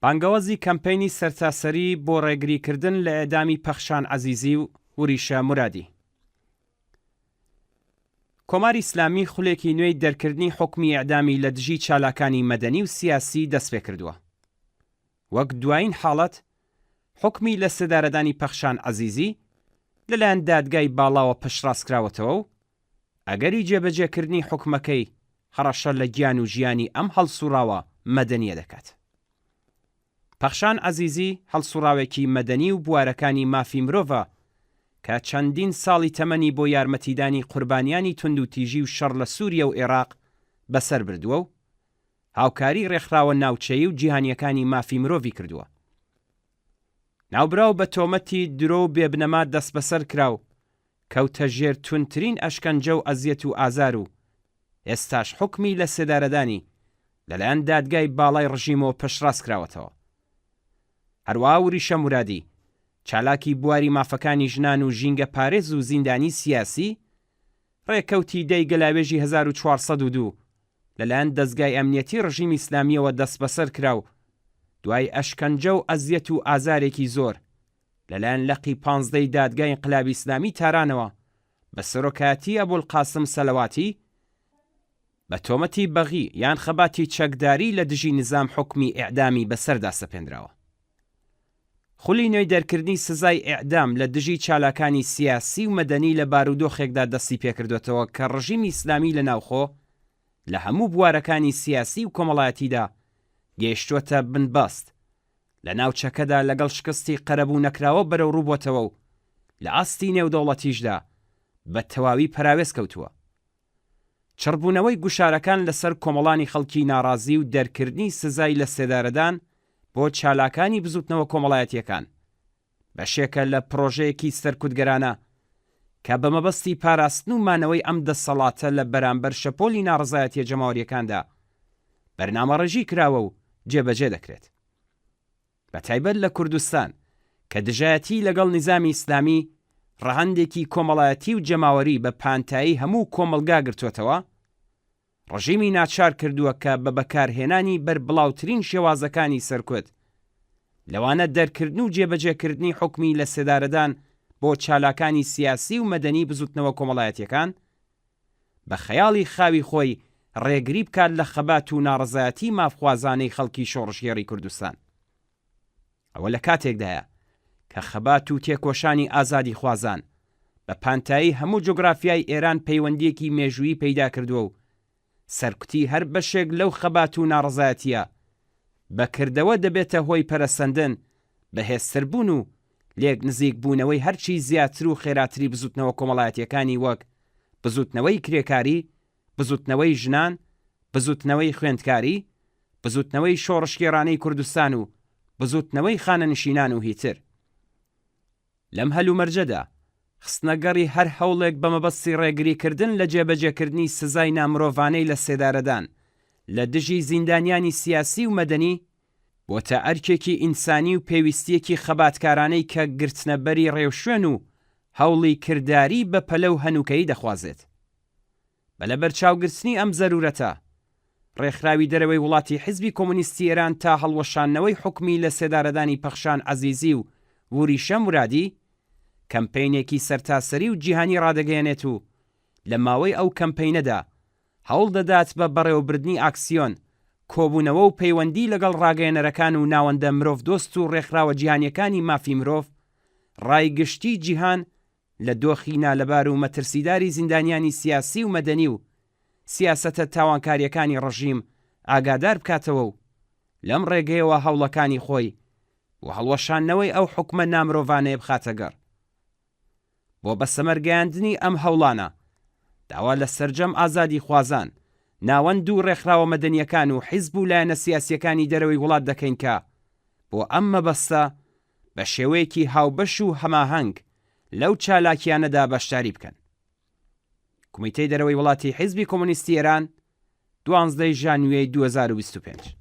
بانگەوازی کەمپەینی سەرتاسەری بۆ ڕێگریکردن لە ئێعدامی پەخشان عەزیزی و وریشە مورادی. کۆماری ئیسلامی خولێکی نوێی دەرکردنی حوکمی ئێعدامی لە دژی چالاکانی مەدەنی و سیاسی دەستپێکردووە. وەک دوایین حاڵەت، حوکمی لەسێدارەدانی پەخشان عەزیزی لەلایەن دادگای باڵاوە پشتڕاستکراوەتەوە و ئەگەری جێبەجێکردنی حوکمەکەی هەڕەشە لە گیان و ژیانی ئەم هەڵسوڕاوە مەدەنییە دەکات. پەخشان عەزیزی هەڵسوڕاوێکی مەدەنی و بوارەکانی مافی مرۆڤە کە چەندین ساڵی تەمەنی بۆ یارمەتیدانی قوربانیانی توندوتیژی و شەڕ لە سوریە و ئێراق بەسەر بردووە و هاوکاری ڕێکخراوە ناوچەیی و جیهانییەکانی مافی مرۆڤی کردووە. ناوبراو بە تۆمەتی درۆ و بێبنەما دەستبەسەر کرا و کەوتە ژێر توندترین ئەشکەنجە و ئەزیەت و ئازار و ئێستاش حوکمی لە سێدارەدانی لەلایەن دادگای باڵای ڕژیمەوە پشتڕاست کراوەتەوە. هەروەها وریشە مورادی، چالاکی بواری مافەکانی ژنان و ژینگە پارێز و زیندانی سیاسی، ڕێکەوتی دە ی گەلاوێژی 1402 لەلایەن دەزگای ئەمنیەتی ڕژیمی ئیسلامییەوە دەستبەسەر کرا و دوای ئەشکەنجە و ئەزیەت و ئازارێکی زۆر لەلایەن لقی پانزدەی دادگای ئینقلابی ئیسلامی تارانەوە بە سەرۆکایەتی ئەبولقاسم سەلەواتی بە تۆمەتی بەغی یان خەباتی چەکداری لە دژی نیزام حوکمی ئێعدامی بەسەردا سەپێندراوە. خولی نوێی دەرکردنی سزای ئێعدام لە دژی چالاکانی سیاسی و مەدەنی لە بارودۆخێکدا دەستی پێکردۆتەوە کە ڕژیمی ئیسلامی لە ناوخۆ لە هەموو بوارەکانی سیاسی و کۆمەڵایەتیدا گەیشتۆتە بنبەست لە ناوچەکەدا لەگەڵ شکستی قەرەبوو نەکراوە بەرەوڕوو بۆتەوە و لە ئاستی نێودەوڵەتیشدا بە تەواوی پەراوێز کەوتووە. چڕبوونەوەی گوشارەکان لەسەر کۆمەڵانی خەڵکی ناڕازی و دەرکردنی سزای لەسێدارەدان بۆ چالاکانی بزووتنەوە کۆمەڵایەتییەکان، بەشێکە لە پڕۆژەیەکی سەرکوتگەرانە کە بە مەبەستی پاراستن و مانەوەی ئەم دەسەڵاتە لە بەرامبەر شەپۆلی ناڕەزایەتییە جەماوەرییەکاندا بەرنامەڕێژی کراوە و جێبەجێ دەکرێت. بە تایبەت لە کوردستان کە دژایەتی لەگەڵ نیزامی ئیسلامی ڕەهەندێکی کۆمەڵایەتی و جەماوەری بە پانتایی هەموو کۆمەڵگا گرتۆتەوە، ڕژیمی ناچار کردووە کە بە بەکارهێنانی بەربڵاوترین شێوازەکانی سەرکوت، لەوانە دەرکردن و جێبەجێکردنی حوکمی لەسێدارەدان بۆ چالاکانی سیاسی و مەدەنی بزوتنەوە کۆمەڵایەتیەکان، بە خەیاڵی خاوی خۆی ڕێگری بکات لە خەبات و ناڕەزایەتی مافخوازانەی خەڵکی شۆڕشگێڕی کوردستان. ئەوە لە کاتێکدایە کە خەبات و تێکۆشانی ئازادیخوازان بە پانتایی هەموو جوگرافیای ئێران پەیوەندییەکی مێژوویی پەیدا کردووە و سەرکوتی هەر بەشێک لەو خەبات و ناڕەزایەتییە بە کردەوە دەبێتە هۆی پەرەسەندن، بەهێزتربوون و لێک نزیکبوونەوەی هەرچی زیاتر و خێراتری بزووتنەوە کۆمەڵایەتییەکانی وەک بزووتنەوەی کرێکاری، بزووتنەوەی ژنان، بزووتنەوەی خوێندکاری، بزووتنەوەی شۆڕشگێڕانەی کوردستان و بزووتنەوەی خانەنشینان و هیتر. لەم هەلومەرجەدا، خستنەگەڕی هەر هەوڵێک بە مەبەستی ڕێگریکردن لە جێبەجێکردنی سزای نامرۆڤانەی لەسێدارەدان لە دژی زیندانیانی سیاسی و مەدەنی، بۆتە ئەرکێکی ئینسانی و پێویستییەکی خەباتکارانەی کە گرتنەبەری ڕێوشوێن و هەوڵی کرداریی بەپەلە و هەنووکەیی دەخوازێت. بە لەبەرچاوگرتنی ئەم زەروورەتە، ڕێکخراوی دەرەوەی وڵاتی حیزبی کۆمۆنیستی ئێران تا هەڵوەشاندنەوەی حوکمی لەسێدارەدانی پەخشان عەزیزی و وریشە مورادی، کەمپەینێکی سەرتاسەری و جیهانی ڕادەگەیەنێت و لە ماوەی ئەو کەمپەینەدا هەوڵ دەدات بە بەڕێوەبردنی ئاکسیۆن، کۆبوونەوە و پەیوەندی لەگەڵ ڕاگەیەنەرەکان و ناوەندە مرۆڤدۆست و ڕێکخراوە جیهانییەکانی مافی مرۆڤ، ڕای گشتی جیهان لە دۆخی نالەبار و مەترسیداری زیندانیانی سیاسی و مەدەنی و سیاسەتە تاوانکارییەکانی ڕژیم ئاگادار بکاتەوە و لەم ڕێگەیەوە هەوڵەکانی خۆی بۆ هەڵوەشاندنەوەی ئەو حوکمە نامرۆڤانەیە بخاتە گەڕ. بۆ بەسەمەرگەیاندنی ئەم هەوڵانە، داوا لە سەرجەم ئازادیخوازان، ناوەند و ڕێکخراوە مەدەنییەکان و حیزب و لایەنە سیاسییەکانی دەرەوەی وڵات دەکەین کە بۆ ئەم مەبەستە بە شێوەیەکی هاوبەش و هەماهەنگ لەو چالاکییانەدا بەشداری بکەن. کومیتەی دەرەوەی وڵاتی حیزبی کۆمۆنیستی ئێران، دوانزدە ی ژانویەی 2025.